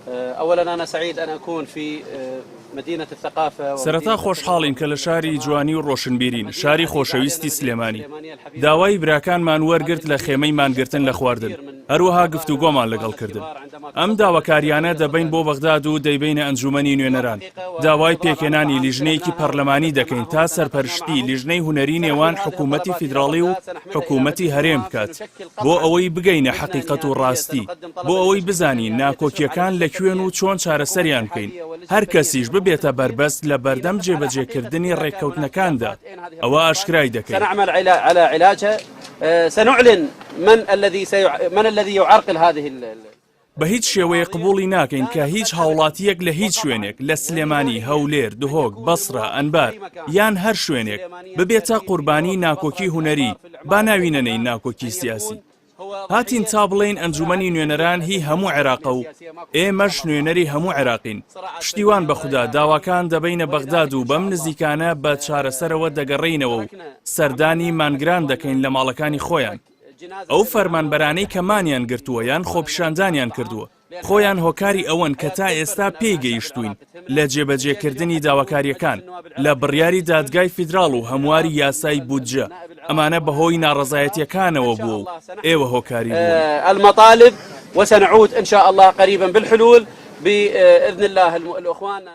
اولا انا سعيد ان اكون في مدينة الثقافة سەرەتا خۆشحاڵین کە لە شاری جوانی و ڕۆشنبیرین، شاری خۆشەویستی سلێمانی. داوای براکانمان وەرگرت لە خێمەی مانگرتن لە خواردن، هەروەها گفتوگۆمان لەگەڵ کردن. ئەم داواکارییانە دەبەین بۆ بەغداد و دەیبەینە ئەنجوومەنی نوێنەران. داوای پێکهێنانی لیژنەیەکی پەرلەمانی دەکەین تا سەرپەرشتی لیژنەی هونەری نێوان حکوومەتی فیدراڵی و حکوومەتی هەرێم بکات بۆ ئەوەی بگەینە حەقیقەت و ڕاستی، بۆ ئەوەی بزانین ناکۆکییەکان لە کوێن و چۆن چارەسەریان بکەین، هەر کەسیش ببێتە بەربەست لە بەردەم جێبەجێکردنی ڕێککەوتنەکاندا ئەوە ئاشکرای دەکەین. بە هیچ شێوەیەک قبوڵی ناکەین کە هیچ هاوڵاتییەک لە هیچ شوێنێک، لە سلێمانی، هەولێر، دهۆک، بەسرە، ئەنبار، یان هەر شوێنێک، ببێتە قوربانی ناکۆکی هونەری، با ناوی نەنێین ناکۆکی سیاسی. هاتین تا بڵێین ئەنجومەنی نوێنەران هی هەموو عێراقە و ئێمەش نوێنەری هەموو عێراقین. پشتیوان بە خودا داواکان دەبەینە بەغداد و بەم نزیکانە بە چارەسەرەوە دەگەڕێینەوە و سەردانی مانگران دەکەین لە ماڵەکانی خۆیان. ئەو فەرمانبەرانەی کە مانیان گرتووە یان خۆپیشاندانیان کردووە، خۆیان هۆکاری ئەوەن کە تا ئێستا پێی گەیشتووین لە جێبەجێکردنی داواکارییەکان لە بڕیاری دادگای فیدراڵ و هەمواری یاسای بودجە، ئەمانە بەهۆی ناڕەزایەتییەکانەوە بووە و ئێوە هۆکاری بوون. المطالب وسنعود ان شاء الله قريبا بالحلول باذن الله الاخوان.